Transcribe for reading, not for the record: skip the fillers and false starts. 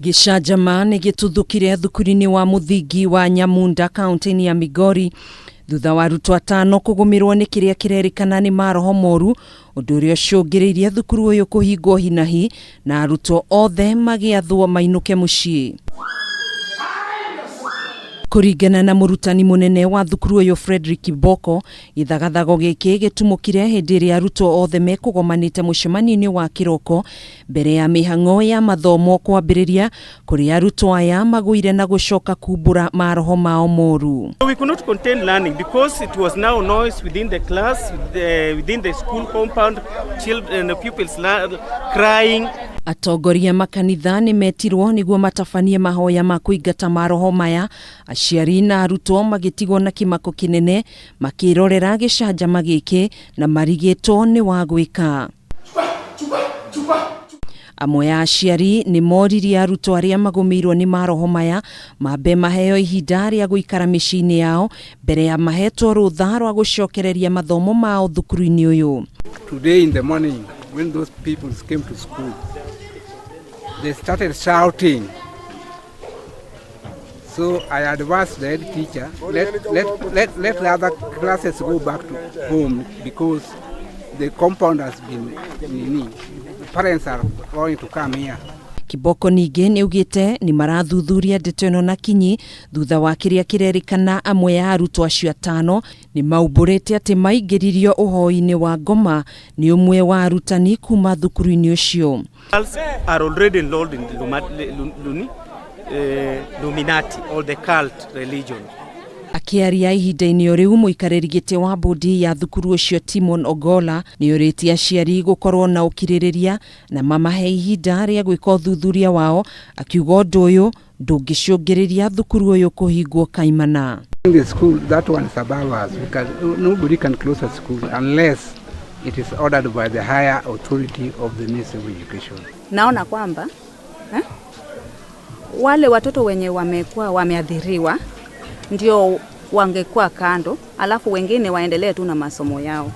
Gĩcanjama nĩ gĩtuthũkire thukuru-inĩ wa mũthingi wa Nyamunda kaunti-inĩ ya Migori thutha wa arutwo atano kũgũmĩrwo nĩ kĩrĩa kĩrerĩkana nĩ maroho moru, ũndũ ũrĩa ũcũngĩrĩirie thukuru ũyũ kũhingwo hinahi na arutwo othe magĩathwo mainũke mũciĩ. Kũringana na mũrutani mũnene wa thukuru ũyũ Frederick Kiboko, gĩthagathago gĩkĩ gĩtumũkire hĩndĩ ĩrĩa arutwo othe mekũgomanĩte mũcemanio-inĩ wa kĩroko mbere ya mĩhang'o ya mathomo kwambĩrĩria, kũrĩa arutwo aya magũire na gũcoka kumbũra maroho mao moru. We could not contain learning because it was now noise within the class, within the school compound, children, the pupils crying. Atongoria makanitha nĩ metirwo nĩguo matabanie mahoya ma kũingata maroho maya, aciari na arutwo magĩtigwo na kĩmako kĩnene makĩrorera gĩcanjama gĩkĩ na marigĩtwo nĩ wa gwĩka. Amwe a aciari nĩ moririe arutwo arĩa magũmĩirwo nĩ maroho maya mambe maheo ihinda rĩa gũikara mĩciĩ-inĩ yao mbere ya mahetwo rũtha rwa gũcokereria mathomo mao thukuru-inĩ ũyũ. Today in the morning, when those people came to school, they started shouting. So I advised the head teacher, let the other classes go back to home because the compound has been, nini, the parents are going to come here. Kiboko ningĩ nĩ augĩte nĩ marathuthuria ndeto ĩno na kinyi thutha wa kĩrĩa kĩrerĩkana amwe a arutwo acio atano nĩ maumbũrĩte atĩ maingĩririo ũhoi-inĩ wa ngoma nĩ ũmwe wa arutani kuma thukuru-inĩ ũcio. Girls are already enrolled in the Illuminati or the cult religion. Akĩaria ihinda-inĩ o rĩu, mũikarĩri gĩtĩ wa bodi ya thukuru ũcio Timon Ogola nĩ ũrĩtie aciari gũkorwo na ũkirĩrĩria na mamahe ihinda rĩa gwĩka ũthuthuria wao, akiuga ũndũ ũyũ ndũngĩcũngĩrĩria thukuru ũyũ kũhingwo kaimana. In the school, that one is above us. Nobody can close a school unless it is ordered by the higher authority of the Ministry of Education. Naona kwamba wale watoto wenye wamekuwa wameathiriwa ndio wangekuwa kando, alafu wengine waendelee tu na masomo yao.